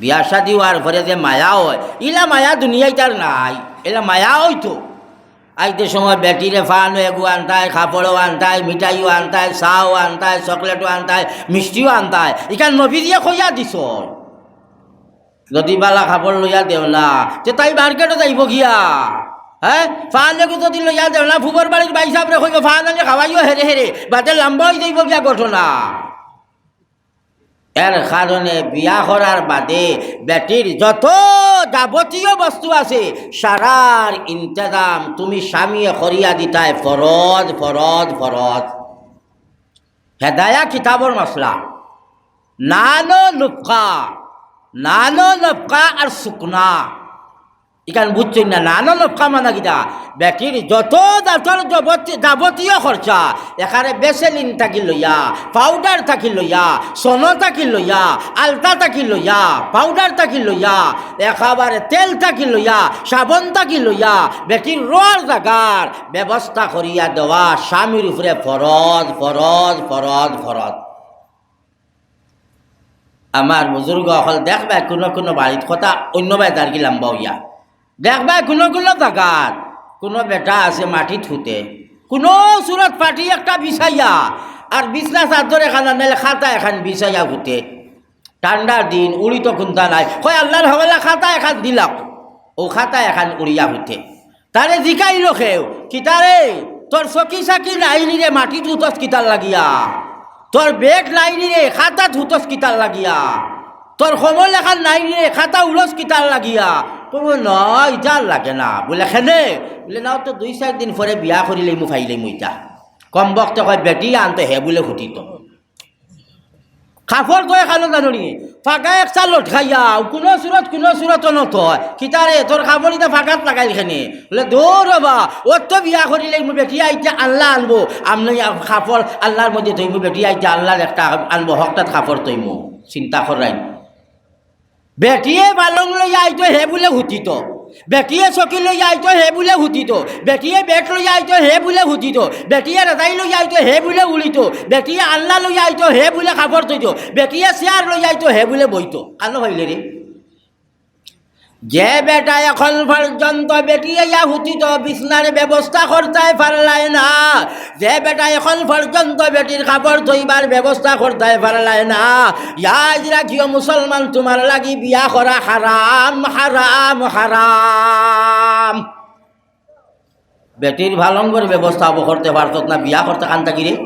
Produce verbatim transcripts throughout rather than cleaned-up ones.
বিয়া শাদি অওয়ার পরে যে মায়া অয়, ইলা মায়া দুনিয়াইত আর নাই। ইলা মায়া অইতো। আইতে সময় বেটিরে ফানও এগু আনতায়, কাপড়ও আনতায়, মিঠাইও আনতায়, চাও আনতায়, চকলেটও আনতায়, মিষ্টিও আনতায়। ইখান নবীজিয়ে কইয়া দিছইন। যদি বালা কাপড় লইয়া দেও না, তে তাই মার্কেটো যাইবো গিয়া। হ্যাঁ, ফান এগু যদি লইয়া দেও না, ফুবর বাড়ির ভাইসাবরে কইবো, ফান আনি খাওয়াইও হেরে হেরে, বাদে লাম্বা অই যাইবো গিয়া ঘটনা। এর কারণে বিয়া করার বাদে বেটির যত যাবতীয় বস্তু আছে, সারার ইন্তেজাম তুমি স্বামীয়ে করিয়া দিতায় ফরজ, ফরজ, ফরজ। হেদায়া কিতাবর মাসলা, নানো নফকা, নানো নফকা আর সুকনা। ইখান বুঝছইন না, নানো নফকা মানে কিতা? বেটির যত জাতর জবত-, যাবতীয় খরচা, এখানে ভেসেলিন থাকি লইয়া, পাউডার থাকি লইয়া, সোনো থাকি লইয়া, আলতা থাকি লইয়া, পাউডার থাকি লইয়া, একেবারে তেল থাকি লইয়া, সাবন থাকি লইয়া, বেটির রোয়ার জাগার ব্যবস্থা করিয়া দেওয়া স্বামীর উপরে ফরজ, ফরজ, ফরজ, ফরজ। আমার বুজুর্গ অকল দেখবায়, কুনু কুনু বাড়িত কথা অইন্য বায় যারগি লাম্বা অইয়া। দেখবায় কুনু কুনু জাগাত কুনু বেটা আছে মাটিত হুতে, কুনু সুরত ফাটি একটা বিছাইয়া, আর বিছনা চাদর এখান, নাইলে খাতা এখান বিছাইয়া হুতে। ঠান্ডার দিন, উড়িতো কুন্তা নাই, কয়, "আল্লার হাওলা, খাতা এখান দিলাও।" অউ খাতা এখান উড়িয়া হুতে। তারে জিকাইলো কেউ, "কিতারে, তোর চকি চাকি নাই নি রে, মাটিত হুতস কিতার লাগিয়া? তোর বেগ নাই নি রে, খাতাত হুতস কিতার লাগিয়া? তোর কমল এখান নাই নি রে, খাতা উড়স কিতার লাগিয়া?" কইবো, "না, ইটা আর লাগে না।" বুলে, "কেনে?" বুলে, "না, অউ তো দুই চাইর দিন পরে বিয়া করিলেইমু, পাইলেইমু ইটা।" কমবখতে কয়, "বেটি আনতে হে বুলে হুতিতো।" কাপড় তো এখানো জানো নি, ফাগা একটা লটকাইয়া, কুনু সুরত, কুনু সুরত নত অয়। "কিতারে, তোর কাপড় ইতা ফাগাত লাগাইল কেনে?" বুলে, "দূর বাবা, অউ তো বিয়া করিলেইমু, বেটিয়ে ইতা আল্লা আনবো, আমি কাপড় আল্লার মধ্যে থইমু, বেটিয়ে ইতা আল্লার একটা আনবো, হকটাত কাপড় থইমু।" চিন্তা কররায়। বেটিয়ে পালং লইয়া আইতো, হে বুলে হুতিতো। বেটিয়ে চকি লইয়া আইতো, হে বুলে হুতিতো। বেটিয়ে বেট লইয়া আইতো, হে বুলে হুতিতো। বেটিয়ে রেজাই লইয়া আইতো, হে বুলে উড়িতো। বেটিয়ে আল্লা লইয়া আইতো, হে বুলে কাপড় থইতো। বেটিয়ে চেয়ার লইয়া আইতো, হে বুলে বইতো। কানো পাইলে রে? যে বেটা এখন পর্যন্ত বেটিয়ে ইয়া হুতিতো বিছনার ব্যবস্থা করতায় পারলায় না, যে বেটা এখন পর্যন্ত বেটির কাপড় থইবার ব্যবস্থা করতায় পারলায় না, ইয়াদ রাখিও মুসলমান, তুমার লাগি বিয়া করা হারাম, হারাম, হারাম। বেটির পালঙ্গর ব্যবস্থা অবো করতে পারছত না, বিয়া করতে কান থাকি রে?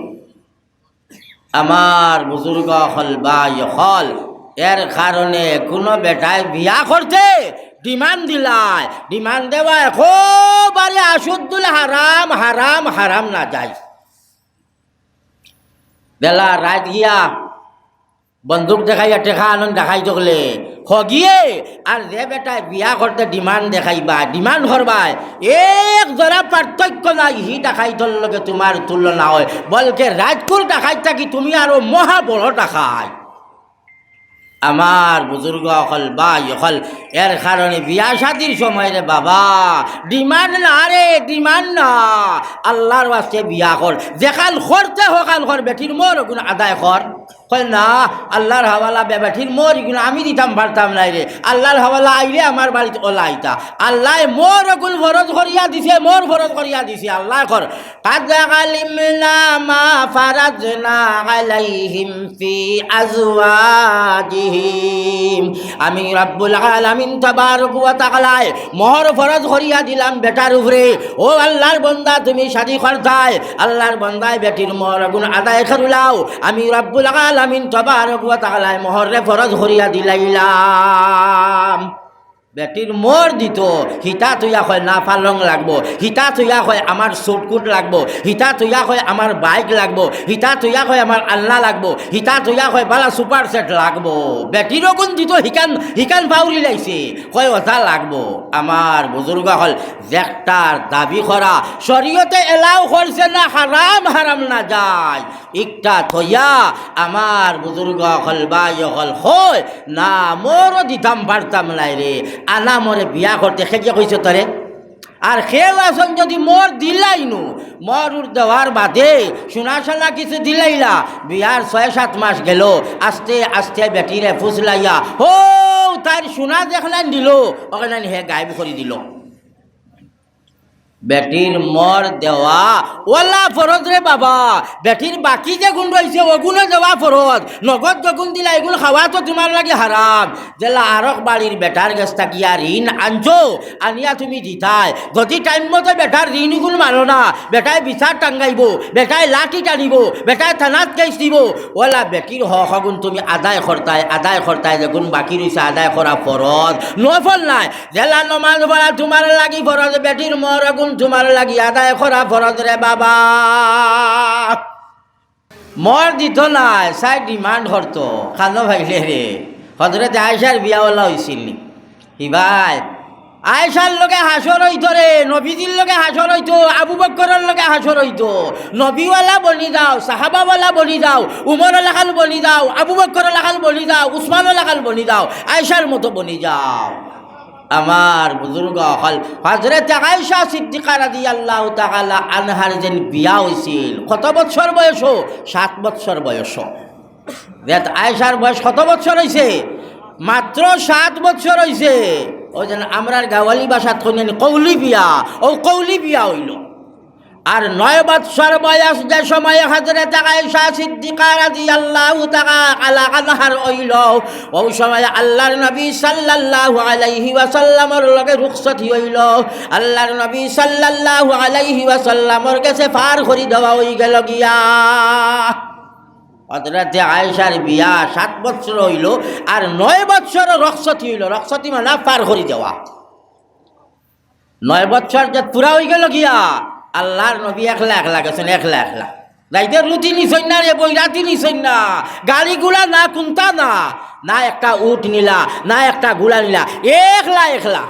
আমার বুজুর্গ অকল, ভাই অকল, এর কারণে কুনু বেটায় বিয়া করতে demand দিলায়, demand দেওয়া একেবারে আশুদ্ধুল হারাম, হারাম, হারাম না যায়। বেলা রাইত গিয়া বন্দুক দেখাইয়া টেকা আনইন দেখাই তকলে হগিয়ে, আর যে বেটায় বিয়া করতে demand দেখাইবা, demand করবায়, এক জরা পার্থক্য নাই, হি ডাকাইতর লগে তুমার তুলনা অয়, বলকে রাইতকুর ডাকাইত থাকি তুমি আরো মহা বড় ডাকাইত। আমার বুজুর্গ অকল, ভাই অকল, এর কারণে বিয়া শাদির সময় রে বাবা, demand না রে, demand না, আল্লার ওয়াস্তে বিয়া কর, যেখান করতে হখান কর, বেটির মোহর অগুন আদায় কর। কয়, "না, আল্লার হাওলা, বে-, বেটির মোহর ইগুন আমি দিতাম পারতাম নায় রে। আল্লার হাওলা আইলে আমার বাড়িত অলা আইতা।" আল্লায় মোহর অগুন ফরজ করিয়া দিছে, মোহর ফরজ করিয়া দিছে। আল্লায় কর, "قد علمنا ما فرضنا عليهم في أزواجهم।" আমি রব্বুল আলামিন তাবারক ওয়া তাআলায় মোহর ফরজ করিয়া দিলাম বেটার উপরে। ও আল্লার বন্দা, তুমি শাদি করতায়, আল্লার বন্দায় বেটির মোহর অগুন আদায় করিলাও। আমি রব্বুল আলামিন তাবারক ওয়া তাআলায় মোহররে ফরজ করিয়া দিলাইলাম। বেটির মোহর দিতো, হিতা থইয়া কয় না পালং লাগবো, হিতা থইয়া কয় আমার suit coat লাগবো, হিতা থইয়া কয় আমার bike লাগবো, হিতা থইয়া কয় আমার আলনা লাগবো, হিতা থইয়া কয় বালা super set লাগবো। বেটির অগুন দিতো, হিখান, হিখান পাউরি লাইছে, কয় অতা লাগবো। আমার বুজুর্গ অকল, যেকটার দাবি করা শরীয়তে allow করছে না, হারাম, হারাম না যায়। ইকটা থইয়া আমার বুজুর্গ অকল, ভাই অকল, কয়, "না, মোরও দিতাম পারতাম নায় রে, আনা মোরে বিয়া করতে।" কে কে কইছে তোরে? আর কেউ আছইন যুদি মোহর দিলাইনু, মোহর দেওয়ার বাদে সোনা সানা কিছু দিলাইলা, বিয়ার ছয় সাত মাস গেল, আস্তে আস্তে বেটিরে ফুসলাইয়া, হো, তাইর সোনা যেখান দিল, ওখান হে গায়েব করি দিল। বেটির মোহর দেওয়া অলা ফরজ রে বাবা। বেটির বাকি যেগুন রইছে, ওগুনও দেওয়া ফরজ। নগদ যেগুন দিলা, এগুন খাওয়া তো তুমার লাগি হারাম। যেলা আরক বাড়ির বেটার গেছ থাকিয়া ঋণ আনছো, আনিয়া তুমি দিতায়, যুদি টাইম মতো বেটার ঋণ ইগুন মারো না, বেটায় বিচার টাঙ্গাইবো, বেটায় লাঠি টানিবো, বেটায় থানাত কেস দিবো। অলা বেটির হক অগুন তুমি আদায় করতায়, আদায় করতায়, যেগুন বাকি রইছে আদায় করা ফরজ, নফল নায়। যেলা নমাজ পড়া তুমার লাগি ফরজ, বেটির মোহর অগুন তুমার লাগি আদায় করা ফরজ রে বাবা। মোহর দিত নায়, চাই ডিমান্ড করতো, কানো পাইলে রে। হজরতে আয়েশার বিয়া অলা অইছিল নি? হি ভাই, আয়েশার লগে হাশর অইতো রে, নবীজির লগে হাশর অইতো, আবু বক্করর লগে হাশর অইতো। নবীওয়ালা বনি যাও, সাহাবাওয়ালা বনি যাও, উমর লাখান বনি যাও, আবু বক্কর লাখান বনি যাও, উসমান লাখান বনি যাও, আয়েশার মতো বনি যাও। আমার বুজুর্গ অকল, হজরতে আয়েশা সিদ্দিকা রাদিয়াল্লাহু তাআলা আনহার যেন বিয়া অইছিল, কত বৎসর বয়সো? সাত বৎসর বয়সো। যেত আয়েশার বয়স কত বৎসর অইছে? মাত্র সাত বৎসর অইছে। ওই যেন আমরার গাওয়ালি ভাষাত কইন নি কওলি বিয়া, অউ কওলি বিয়া অইলো। আর নয় বৎসর বয়স যে সময় হজরতে আয়েশা সিদ্দিকা রাদিয়াল্লাহু তাআলা আনহার অইলো, অউ সময় আল্লার নবী সাল্লাল্লাহু আলাইহি ওয়াসাল্লামর লগে রুখসতি অইলো। আল্লার নবী সাল্লাল্লাহু আলাইহি ওয়াসাল্লামর গেছে পার করি দেওয়া অইগেলো গিয়া। হজরতে আয়েশার বিয়া সাত বৎসর অইলো, আর নয় বৎসর রুখসতি অইলো। রুখসতি মানে পার করি দেওয়া। নয় বৎসর যে পুরা অইগেলো গিয়া, আল্লার নবী একলা একলা গেছইন, একলা একলা। যাইতে রুটি নিছইন না রে, বৈরাতি নিছইন না, গাড়ি ঘোড়া না, কুন্তা না, না একটা উট নিলা, না একটা ঘোড়া নিলা, একলা একলা।